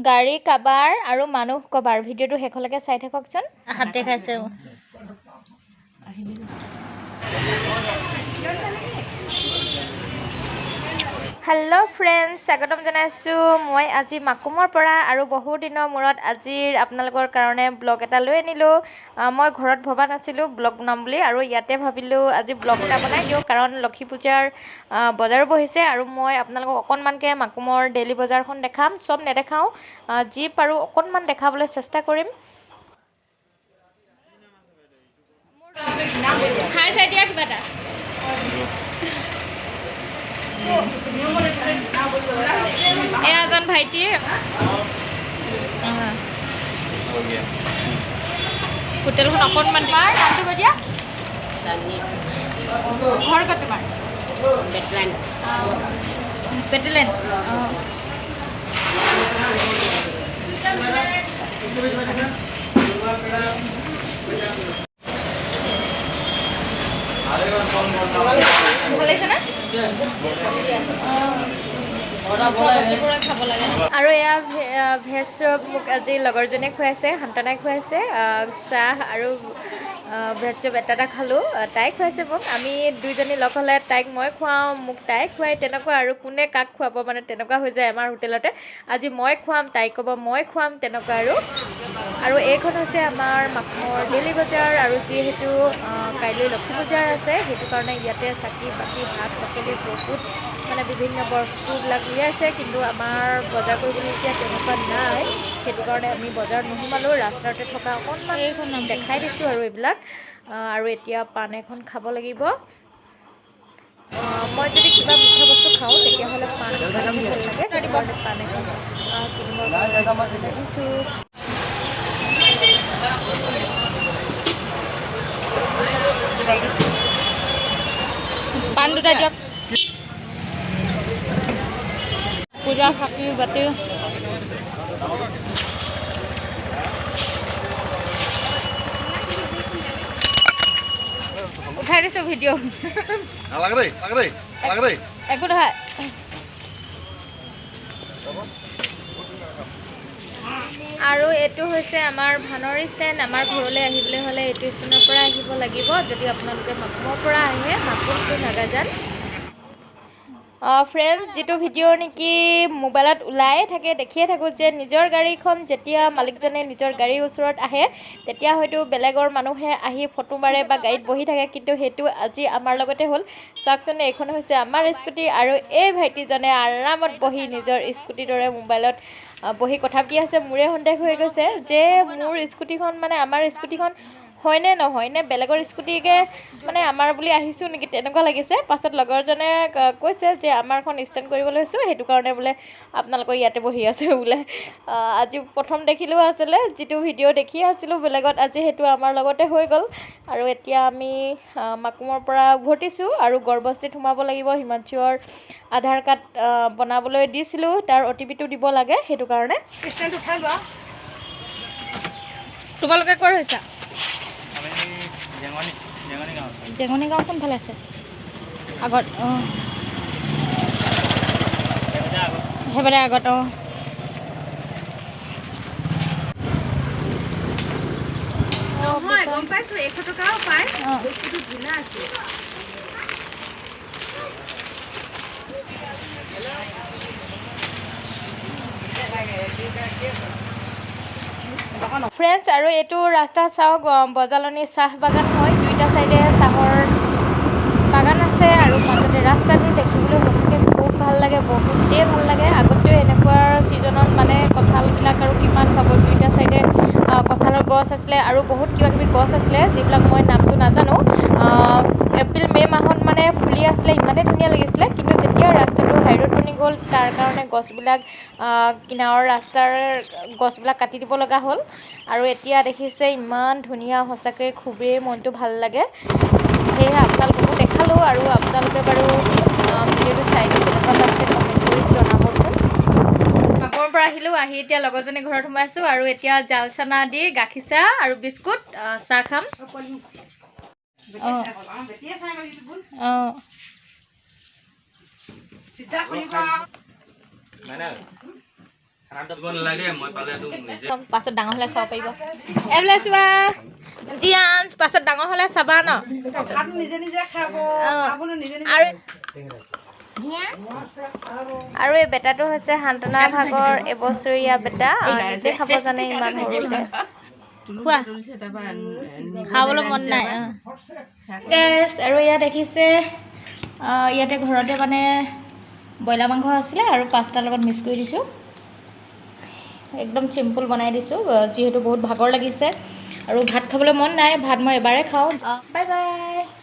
গাড়ী কাবাৰ আৰু মানুহ কবাৰ। ভিডিঅ'টো শেষলৈকে চাই থাককচোন। হাত দেখাইছে। হেল্ল' ফ্ৰেণ্ডছ, স্বাগতম জনাইছোঁ মই আজি মাকুমৰ পৰা আৰু বহু দিনৰ মূৰত আজিৰ আপোনালোকৰ কাৰণে ব্লগ এটা লৈ আনিলোঁ। মই ঘৰত ভবা নাছিলোঁ ব্লগ বনাম বুলি আৰু ইয়াতে ভাবিলোঁ আজি ব্লগ এটা বনাই দিওঁ, কাৰণ লক্ষী পূজাৰ বজাৰো বহিছে আৰু মই আপোনালোকক অকণমানকৈ মাকুমৰ ডেইলি বজাৰখন দেখাম। চব নেদেখাওঁ, যি পাৰোঁ অকণমান দেখাবলৈ চেষ্টা কৰিম। খাই চাই দিয়া কিবা এটা। এয়া এজন ভাইটি হোটেলখন অকণমান। তোমাৰ নামটো কৈ দিয়া। ঘৰ ক'ত তোমাৰ? পেটেলেন। ভাল লাগিছেনে? আৰু এয়া ভেজ চপ মোক আজি লগৰজনে খুৱাইছে, সান্তনাই খুৱাইছে। চাহ আৰু ভেজ চপ এটা এটা খালোঁ, তাই খুৱাইছে মোক। আমি দুইজনী লগ হ'লে তাইক মই খুৱাওঁ, মোক তাই খুৱাই, তেনেকুৱা আৰু কোনে কাক খুৱাব মানে তেনেকুৱা হৈ যায় আমাৰ হোটেলতে। আজি মই খুৱাম, তাই ক'ব মই খুৱাম, তেনেকুৱা আৰু। আৰু এইখন হৈছে আমাৰ মাকুমৰ ডেইলি বজাৰ। আৰু যিহেতু কাইলৈ লক্ষী পূজাৰ আছে, সেইটো কাৰণে ইয়াতে চাকি বাতি শাক পাচলি বহুত মানে বিভিন্ন বস্তুবিলাক উলিয়াইছে। কিন্তু আমাৰ বজাৰ কৰিবলৈ এতিয়া তেনেকুৱা নাই, সেইটো কাৰণে আমি বজাৰত নোসোমালোঁ। ৰাস্তাতে থকা অকণমান দেখাই দিছোঁ আৰু এইবিলাক। আৰু এতিয়া পাণ এখন খাব লাগিব। মই যদি কিবা মিঠা বস্তু খাওঁ তেতিয়াহ'লে পাণ খাই ভাল লাগে, সেইটো কাৰণে পাণ এখন কিনিবৰ কাৰণে আহিছোঁ। পাণ দুটা দিয়ক। পূজা চাকি বাতি উঠাই দিছোঁ ভিডিঅ'। একো নহয়। আৰু এইটো হৈছে আমাৰ ভানৰি ষ্টেণ্ড। আমাৰ ঘৰলৈ আহিবলৈ হ'লে এইটো ষ্টেণ্ডৰ পৰা আহিব লাগিব। যদি আপোনালোকে মাকুমৰ পৰা আহে, মাকুম টু নাগাজান। ফ্ৰেণ্ডছ, যিটো ভিডিঅ' নেকি মোবাইলত ওলায়ে থাকে, দেখিয়ে থাকোঁ যে নিজৰ গাড়ীখন যেতিয়া মালিকজনে নিজৰ গাড়ীৰ ওচৰত আহে তেতিয়া হয়তো বেলেগৰ মানুহে আহি ফটো মাৰে বা গাড়ীত বহি থাকে, কিন্তু সেইটো আজি আমাৰ লগতে হ'ল। চাওকচোন, এইখন হৈছে আমাৰ স্কুটি আৰু এই ভাইটিজনে আৰামত বহি নিজৰ স্কুটিৰ দৰে মোবাইলত বহি কথা পাতি আছে। মোৰে সন্দেহ হৈ গৈছে যে মোৰ স্কুটিখন মানে আমাৰ স্কুটিখন হয়নে নহয় নে বেলেগৰ স্কুটিকে মানে আমাৰ বুলি আহিছোঁ নেকি, তেনেকুৱা লাগিছে। পাছত লগৰজনে কৈছে যে আমাৰখন ষ্টেণ্ড কৰিব লৈছোঁ, সেইটো কাৰণে বোলে আপোনালোকৰ ইয়াতে বহি আছোঁ বোলে। আজি প্ৰথম দেখিলোঁ আচলতে, যিটো ভিডিঅ' দেখি আছিলোঁ বেলেগত, আজি সেইটো আমাৰ লগতে হৈ গ'ল। আৰু এতিয়া আমি মাকুমৰ পৰা উভতিছোঁ আৰু গড়বস্তিত সোমাব লাগিব। হিমাংশুৰ আধাৰ কাৰ্ড বনাবলৈ দিছিলোঁ, তাৰ অ' টি পিটো দিব লাগে, সেইটো কাৰণে। তোমালোকে ক'ৰ হৈছা? জেঙনি গাঁও কোনফালে আছে? আগত। অঁ, সেইফালে আগত। অঁ, ফ্ৰেণ্ডছ, আৰু এইটো ৰাস্তা চাওক, বজালনী চাহ বাগান হয়। দুইটা চাইডে চাহৰ বাগান আছে আৰু মাজতে ৰাস্তাটো দেখিবলৈ সঁচাকৈ খুব ভাল লাগে, বহুতেই ভাল লাগে। আগতেও এনেকুৱা ছিজনত মানে কঁঠালবিলাক আৰু কিমান খাব, দুইটা চাইডে কঁঠালৰ গছ আছিলে আৰু বহুত কিবা কিবি গছ আছিলে যিবিলাক মই নামটো নাজানো। এপ্ৰিল মে' মাহত মানে ফুলি আছিলে, ইমানেই ধুনীয়া লাগিছিলে। কিন্তু যেতিয়া ৰাস্তাটো হাইৰোড বনি গ'ল, তাৰ কাৰণে গছবিলাক কিনাৰৰ ৰাস্তাৰ গছবিলাক কাটি দিব লগা হ'ল। আৰু এতিয়া দেখিছে ইমান ধুনীয়া, সঁচাকৈ খুবেই মনটো ভাল লাগে। সেয়েহে আপোনালোককো দেখালোঁ আৰু আপোনালোকে বাৰু ভিডিঅ'টো চাই কেনেকুৱা পাইছে কমেণ্ট কৰি জনাবচোন। মাকুমৰ পৰা আহিলোঁ, আহি এতিয়া লগৰজনী ঘৰত সোমাইছোঁ আৰু এতিয়া জাল চানা দি গাখীৰ চাহ আৰু বিস্কুট চাহ খাম। অঁ, পাছত ডাঙৰ হ'লে চাব পাৰিব। এইফালে চোৱা জিয়ান্স, পাছত ডাঙৰ হ'লে চাবা ন। আৰু এই বেটাটো হৈছে সান্তনা ভাগৰ এবছৰীয়া বেটা, নিজে খাব জানে ইমান সৰুতে। খোৱা খাবলৈ মন নাই গেছ। আৰু ইয়াত দেখিছে ইয়াতে ঘৰতে মানে ব্ৰইলাৰ মাংস আছিলে আৰু পাস্তাৰ লগত মিক্স কৰি দিছোঁ, একদম চিম্পুল বনাই দিছোঁ, যিহেতু বহুত ভাগৰ লাগিছে আৰু ভাত খাবলৈ মন নাই। ভাত মই এবাৰে খাওঁ। Bye bye.